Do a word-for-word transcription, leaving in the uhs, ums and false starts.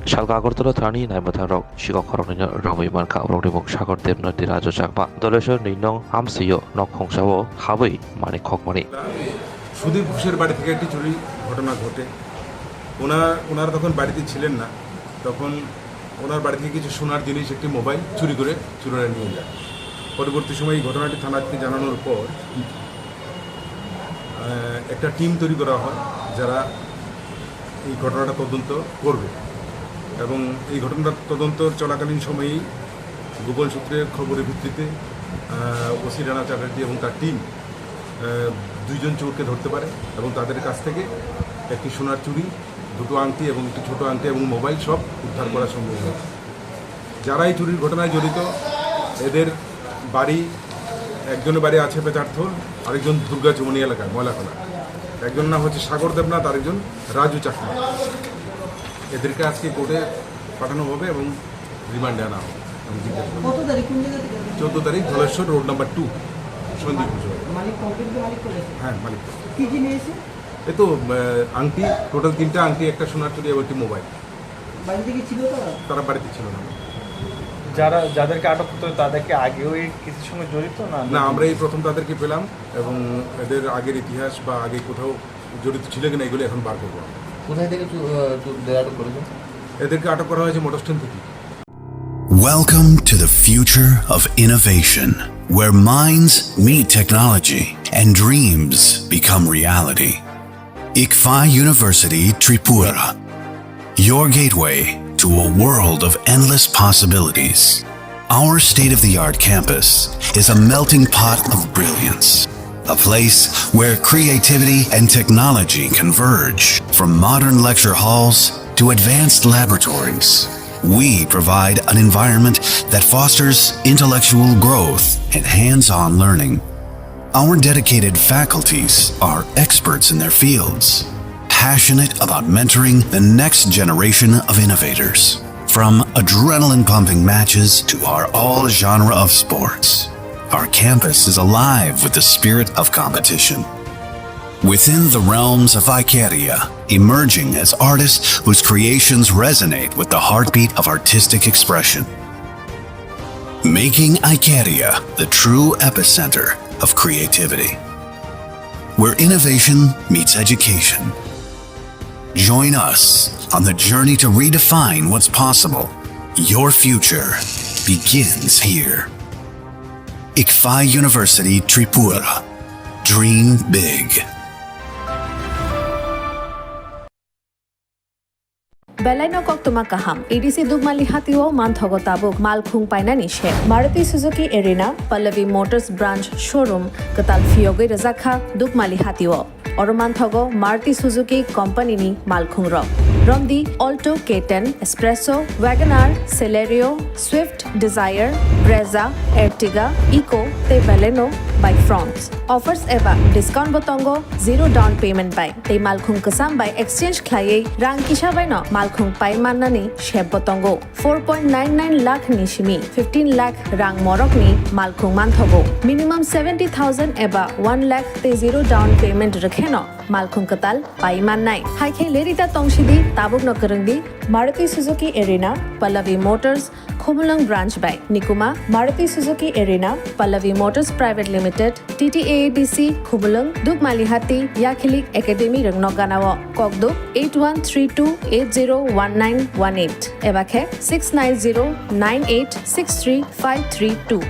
Salka Agartala thanani naimwthangrok sikok khoroknwino romwi mankha, aborokni mung Sagar Debnath tei Raju Chakma. Doleswar nwi nong Hamsio nok khongsao habwi manwi khokmani. Sudip ঘোষের বাড়ি থেকে একটি চুরি ঘটনা ঘটে। ওনার, ওনারা তখন বাড়িতে ছিলেন না, তখন ওনার বাড়ি থেকে কিছু সোনার জিনিস, একটি মোবাইল চুরি করে চোরেরা নিয়ে যায়। পরবর্তী সময়ে এই ঘটনাটি থানাকে জানানোর পর, আহ, একটা টিম তৈরি করা হয়, যারা এই ঘটনাটা তদন্ত করবে। এবং এই ঘটনার তদন্ত চলাকালীন সময়েই গোপন সূত্রে খবরের ভিত্তিতে, আহ, ওসি রানা চ্যাটার্জি এবং তার টিম, আহ, দুইজন চোরকে ধরতে পারে এবং তাদের কাছ থেকে একটি সোনার চুড়ি, দুটো আংটি এবং একটি ছোট আংটি এবং মোবাইল সব উদ্ধার করা সম্ভব হয়েছে। যারা এই চুরির ঘটনায় জড়িত, এদের বাড়ি, একজনের বাড়ি আছে পেচারথল, আরেকজন দুর্গা চৌমুহনী এলাকায় ময়লাখোলা। একজনের নাম হচ্ছে সাগর দেবনাথ, আরেকজন রাজু চাকমা। এদেরকে আজকে কোর্টে পাঠানো হবে এবং রিমান্ডে আনা হবে এবং জিজ্ঞাসা করা হবে। কত তারিখ, কোন জায়গা থেকে? চোদ্দ তারিখ, Dhaleshwar road number two, Sandip পুজো। মালিক, কমপ্লেন তো মালিক করেছে? হ্যাঁ, মালিক। কি কি নিয়েছে? এ তো, আহ, আংটি, টোটাল তিনটা আংটি, একটা সোনার চুড়ি এবং একটি মোবাইল। বাড়িতে কি ছিল তারা? তারা বাড়িতে ছিল না। যারা, যাদেরকে আটক করতে হবে, তাদেরকে আগেও এই কেসের সঙ্গে জড়িত না? না, আমরা এই প্রথম তাদেরকে পেলাম এবং এদের আগের ইতিহাস বা আগে কোথাও জড়িত ছিল কিনা এগুলো এখন বার করবো আমরা। কোথায় থেকে চু-, আহ, চু-, আটক করেছেন? এদেরকে আটক করা হয়েছে মোটর স্ট্যান্ড থেকে। Welcome to the future of innovation, where minds meet technology and dreams become reality. Ikfa University Tripura, your gateway to a world of endless possibilities. Our state-of-the-art campus is a melting pot of brilliance, a place where creativity and technology converge. From modern lecture halls to advanced laboratories, we provide an environment that fosters intellectual growth and hands-on learning. Our dedicated faculties are experts in their fields, passionate about mentoring the next generation of innovators. From adrenaline-pumping matches to our all-genre of sports, our campus is alive with the spirit of competition. Within the realms of Icaria, emerging as artists whose creations resonate with the heartbeat of artistic expression. Making Icaria the true epicenter of creativity, where innovation meets education. Join us on the journey to redefine what's possible. Your future begins here. Ikfa University Tripura. Dream big. Belai no koktwma kaham. A D C Dukmali hatio manthogo tabuk malkhung painani se. Maruti Suzuki Arena, Pallavi Motors Branch Showroom, kwtal phiyogwi rwjak kha Dukmali hatio. Oro manthogo Maruti Suzuki Company ni malkhung rok. Romdi Alto, K ten, Espresso, Wagon R, Celerio, Swift, Dzire, Brezza, Ertiga, Eeco tei Baleno bai Fronx. Offers eba discount bo tongo, zero down payment bai tei malkhung kwcham bai exchange khlaiwi rang kisa bai no malkhung pai mannani sep bo tongo. Four point nine nine lakh ni simi fifteen lakh rang morok ni malkhung manthogo. Minimum seventy thousand eba one lakh tei zero down payment rwkhe no malkhung kwtal pai mannai. Hai khe lerida tongsidi, tabuk no kwrwngdi Maruti Suzuki Arena, Pallavi Motors, Khumulwng Branch bai. Nikuma, Maruti Suzuki Arena, Pallavi Motors Private Limited, T T A A D C, Khumulwng, Dukmali Hati, Yakhilik Academy rwngno ganao. Kokduk eight one three two eight zero one nine one eight eba khe six nine zero nine eight six three five three two.